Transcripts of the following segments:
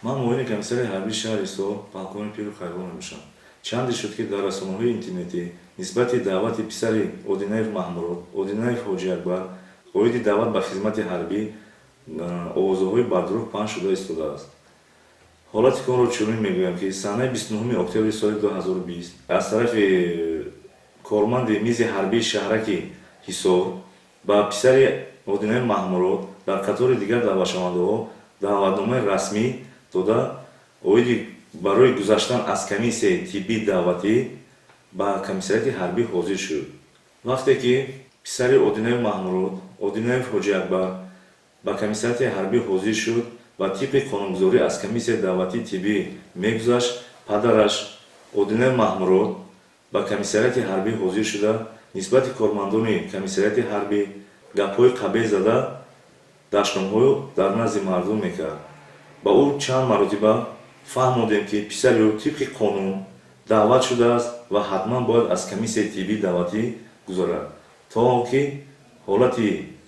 Ман муовини комиссари ҳарбии шаҳри Ҳисор, полковник Пиров Хайрулло мебошам. Чанде шуд, ки дар расонаҳои интернетӣ нисбати даъвати писари Одинаев Маҳмурод, Одинаев Ҳоҷиакбар, оиди даъват ба хизмати ҳарбӣ овозаҳои бардурӯғ паҳн шуда истодааст. Ҳолати корро чунин мегӯям, ки санаи 29 октябри соли 2020 аз тарафи корманди мизи ҳарбии шаҳраки Ҳисор ба писари Одинаев Маҳмурод дар қатори дигар даъватшавандаҳо даъватномаи расмӣ дода, оиди барои гузаштан аз комиссияи тиббии даъватӣ ба комиссариати ҳарбӣ ҳозир шуд. Вақте ки писари Одинаев Маҳмурод, Одинаев Ҳоҷиакбар, ба комиссариати ҳарбӣ ҳозир шуд ва тибқи қонунгузорӣ аз комиссияи даъватии тиббӣ мегузашт, падараш Одинаев Маҳмурод ба комиссариати ҳарбӣ ҳозир шуда, нисбати кормандони комиссариати ҳарбӣ гапҳои қабеҳ зада, дашномҳо дар назди мардум мекард. Ба ӯ чанд маротиба фаҳмодем, ки писари ӯ тибқи қонун даъват шудааст ва ҳатман бояд аз комиссияи тиббии даъватӣ гузарад, то он ки ҳолати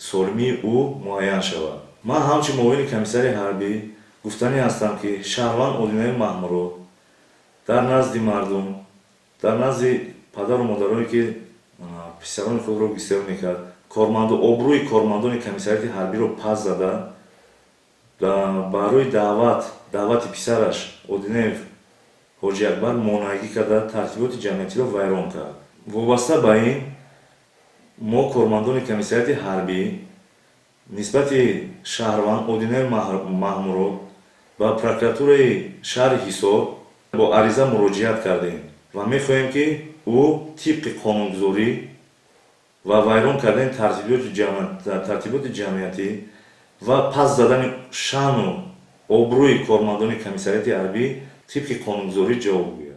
солимии ӯ муайян шавад. Ман ҳамчун муовини комиссари ҳарбӣ гуфтанӣ ҳастам, ки шаҳрванд Одинаев Маҳмурод дар назди мардум, дар назди падару модарое, ки писарони худро гисел мекард, корманду обрӯи кормандони комиссариати ҳарбиро пас зада, барои даъвати писараш Одинаев Ҳоҷиакбар монеагӣ карда, тартиботи ҷамъиятиро вайрон кард. Вобаста ба ин, мо, кормандони комиссариати ҳарбӣ, нисбати шаҳрванд Одинаев Маҳмурод ба прокуратураи шаҳри Ҳисор бо ариза муроҷиат кардем ва мехоҳем, ки ӯ тибқи қонунгузорӣ ва вайрон кардани тартиботи ҷамъиятӣ ва пас задани шаъну обрӯи кормандони комиссариати ҳарбӣ тибқи қонунгузорӣ ҷавоб гӯяд.